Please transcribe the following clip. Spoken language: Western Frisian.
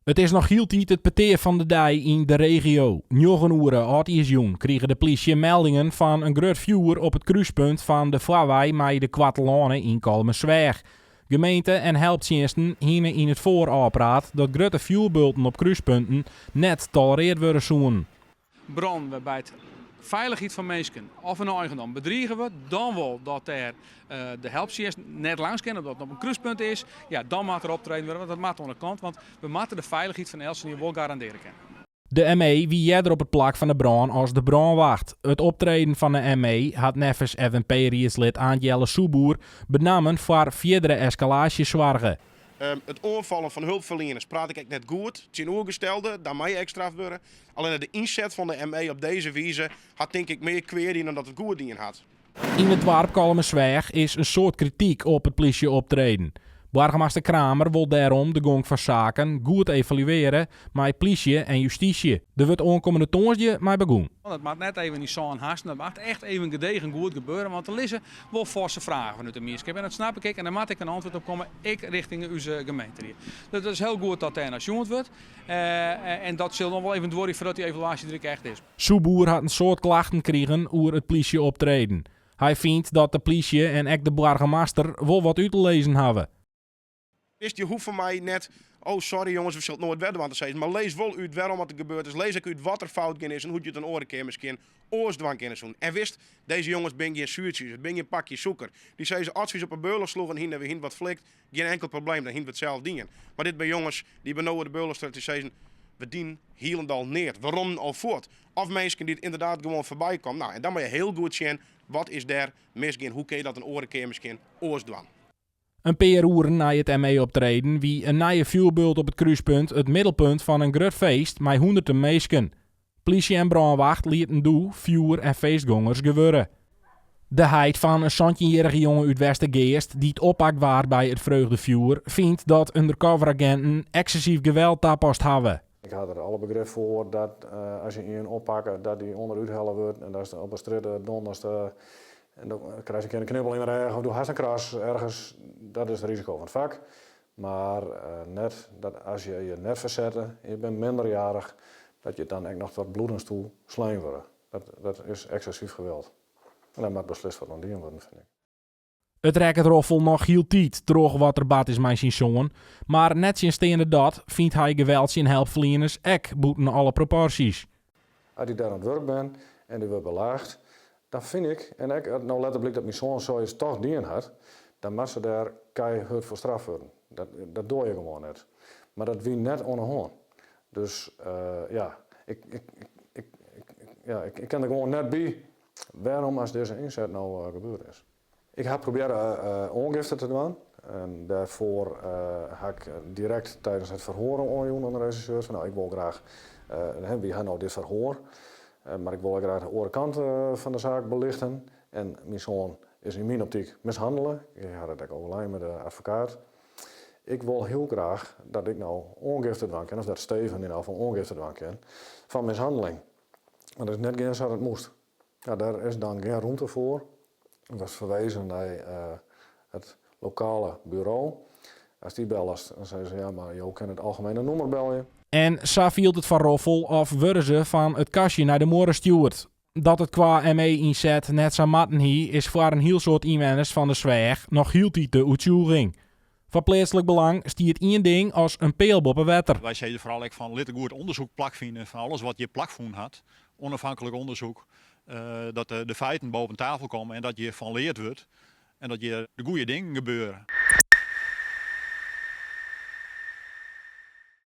It is noch hieltyd it petear fan de dei yn de regio. Njoggen oere âldjiersjûn krige de plysje meldingen fan in grut fjoer op it krúspunt fan de Foarwei mei de Koartelâne yn Kollumersweach. Gemeente en helptsjinsten hiene yn it foar ôfpraat dat grutte fjoerbulten op krúspunten net tolereard wurde soenen. Brannen wêrby't feilichheid fan minsken of in eigendom bedrige wurdt, dan wol dat dêr de helptsjinst net langs kin, omdat it op in krúspunt is, ja, dan moat der optreden wurde, want dat moat oan de kant, want we moatte de feilichheid fan eltsenien wol garandearje kinne. De ME wie earder op it plak fan de brân as de brânwacht. It optreden fan de ME hat neffens FNP-riedslid Aant Jelle Soepboer benammen foar fierdere eskalaasje soarge. It oanfallen fan hulpferlieners praat ik ek net goed, tsjinoergestelde, daar mei ek straft wurde. Allinne de ynset fan de ME op dizze wize hat tink ik mear kwea dien dan dat it goed dien hat. Yn it doarp Kollumersweach is in soad krityk op it plysje-optreden. Boargemaster Kramer wol dêrom de gong fan saken goed evaluearje mei plysje en justysje. Der wurdt oankommende tongersdei mei begûn. Dat moat net even yn sân hasten, dat moat echt even gedegen goed gebeure, want der lizze wol forse fragen fanút de mienskip en dat snap ik ek en dêr moat ek in antwurd op komme, ek richting ús gemeenteried. Dus it is hiel goed dat dêr nei sjoen wurdt en dat sil noch wol even duorje foardat dy evaluaasje der ek echt is. Soepboer hat in soad klachten krigen oer it plysje-optreden. Hy fynt dat de plysje en ek de boargemaster wol wat út te lizzen hawwe. Wist, je hoecht fan my net, oh sorry jonges, we sille it noait wer dwaan te sizzen, mar lês wol út wêrom wat der gebeurd is, lês ek út wat der fout gien is en hoe't je it in oare kear miskien oars dwaan kinne soenen. En wist, dizze jonges binne gjin suertsjes, it binne gjin pakjes sûker. Dy sizze, as se ús op 'e beule sloegen hiene en we hiene wat flikt, gjin enkel probleem, dan hiene we it sels dien. Mar dit binne jonges dy binne no oer de beule strutsen, dy sizzen, we dienen hielendal neat, we ronnen al fuort. Of minsken dy't ynderdaad gewoan foarby komme. Nou, en dan moat je hiel goed sjen, wat is dêr misgien, hoe kinne je dat in oare kear miskien oars dwaan. In pear oeren nei it ME-optreden wie in nije fjoerbult op it krúspunt it middelpunt fan in grut feest mei hûnderten minsken. Plysje en brânwacht lieten doe fjoer en feestgongers gewurde. De heit fan in santjinjierrige jonge út Westergeast dy't oppakt waard by it freugdefjoer, fynt dat undercoveraginten eksessyf geweld tapast hawwe. Ik ha der alle begrip foar dat as je ien oppakke, dat dy ûnderút helle wurdt en datst op 'e strjitte donderst en dan krijst in kear in knibbel yn 'e rêch of do hast in kras ergens. Dat is it risiko fan it fak. Mar net dat as je je net fersette, je binne minderjarich, dat je dan ek noch tot bloedens toe slein wurde. Dat is eksessyf geweld. En dêr moat beslist wat oan dien wurden, fyn ik. It rekket Roffel noch hieltyd troch wat der bard is mei syn soan, mar nettsjinsteande dat fynt hy geweld tsjin helpferlieners ek bûten alle proporsjes. As ik dêr oan it wurk bin en dy wurdt belaagd, dan fyn ik, en ek as no letter blykt dat myn soan soiets toch dien hat, dan moat se dêr keihurd foar straft wurden. Dat doar je gewoan net. Mar dat wie net oan 'e hân. Dus ja, ik, ik, ja, ik kin der gewoan net by wêrom as dizze ynset no gebeurd is. Ik ha probearre oangifte te dwaan en dêrfoar ha ik direkt tidens it ferhoar oanjûn oan de resjersjeur fan no ik wol graach, wy ha no dit ferhoar, mar ik wol ek graach de oare kant fan de saak belichten en myn soan is yn myn optyk mishannele, ik ha dat ek oerlein mei de advokaat. Ik wol hiel graach dat ik no oangifte dwaan kin, of dat Steven yn elk gefal oangifte dwaan kin fan mishanneling. Want it is net gien sa't it moast. Ja, dêr is dan gjin rûmte foar. Ik was ferwezen nei it lokale buro. As dy bellest, dan sizze se, ja, mar jo kinne it algemene nûmer belje. En sa fielt it foar Roffel of wurde se fan it kastje nei de muorre stjoerd. Dat it kwa ME-ynset net sa moatten hie, is foar in hiel soad ynwenners fan de Sweach noch hieltyd de oertsjûging. Foar Pleatslik Belang stiet ien ding as in peal boppe wetter. Wy sizze foaral ek fan lit der goed ûndersyk plakfine fan alles wat hjir plakfûn hat. Onafhankelijk onderzoek, dat de feiten boven tafel komme en dat hjir fan leard wurdt en dat hjir de goede dingen gebeure.